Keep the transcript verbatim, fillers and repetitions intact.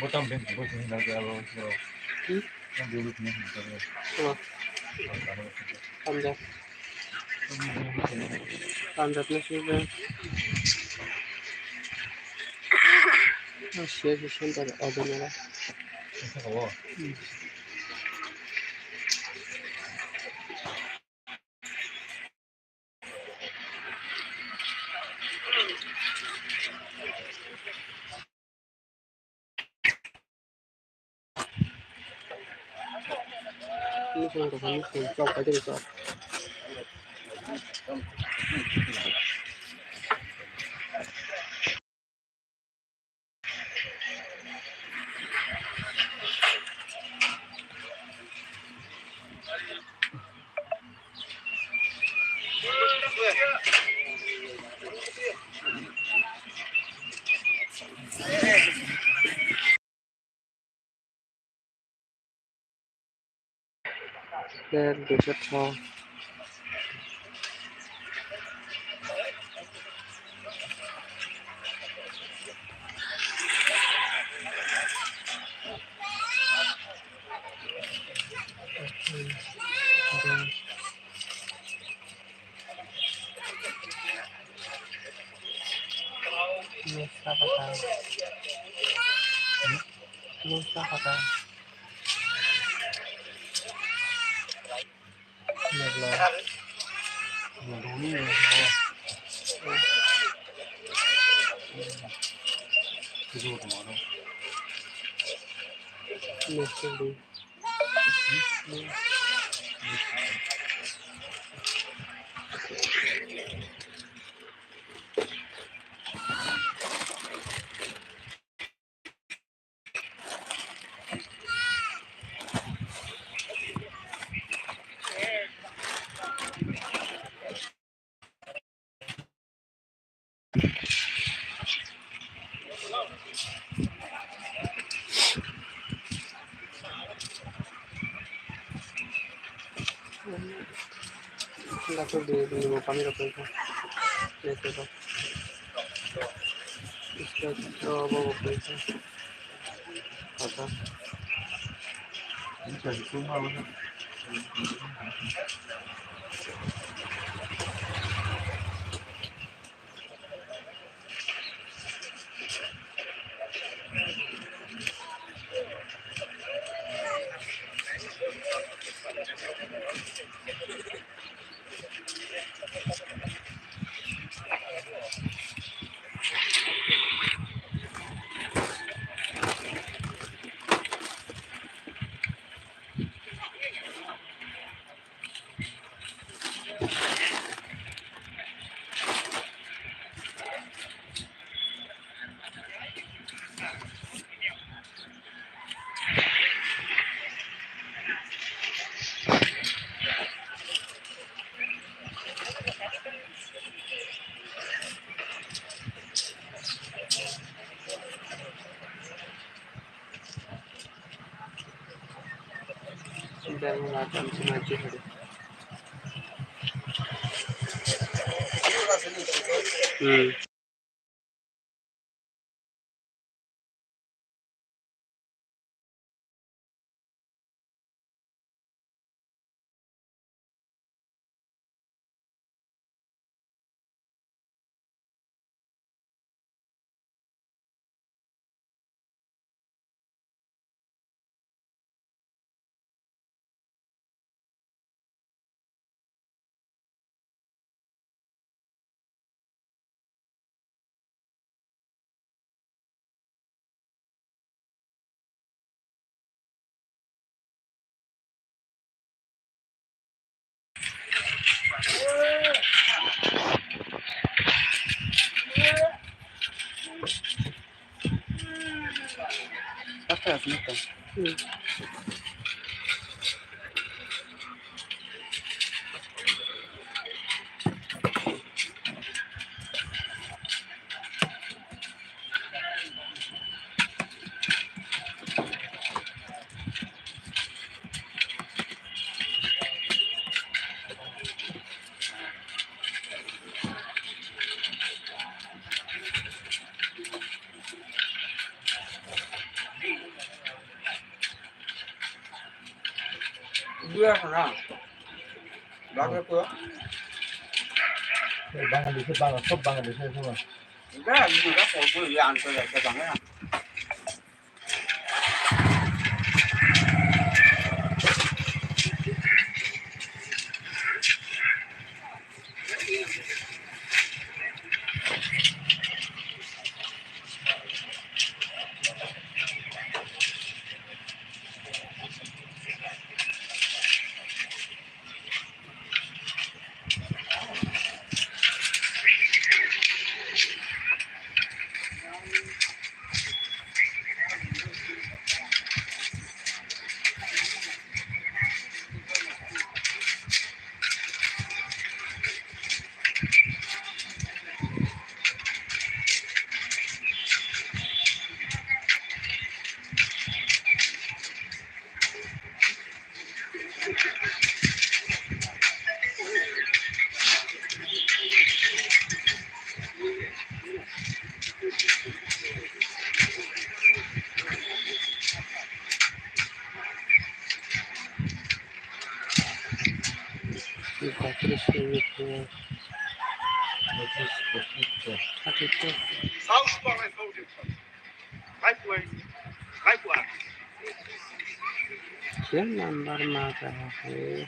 Bottom ben, bottom ben, bottom ben. Hmm? Ang dulu punya, bottom ben. Oh. Ang dulu punya. Panjat. Panjat na sih, ben. Ah, siya, siya, siya, siya, siya. Ini apa? Hmm. Player duiso thok. Noksa kwtal. Noksa kwtal. Mebla. Noksa kwtal. Dato di, di mo kami rok ko. Neto to. Isto to bo bo ko. Apa? Hmm. Iya, sana. Bagwi ko. Bangladesh, Bangla-, sob Bangladesh, sob. Enggak, ini enggak, soal gue, ya, antar ya, ke sana. Ken number ma ka hai.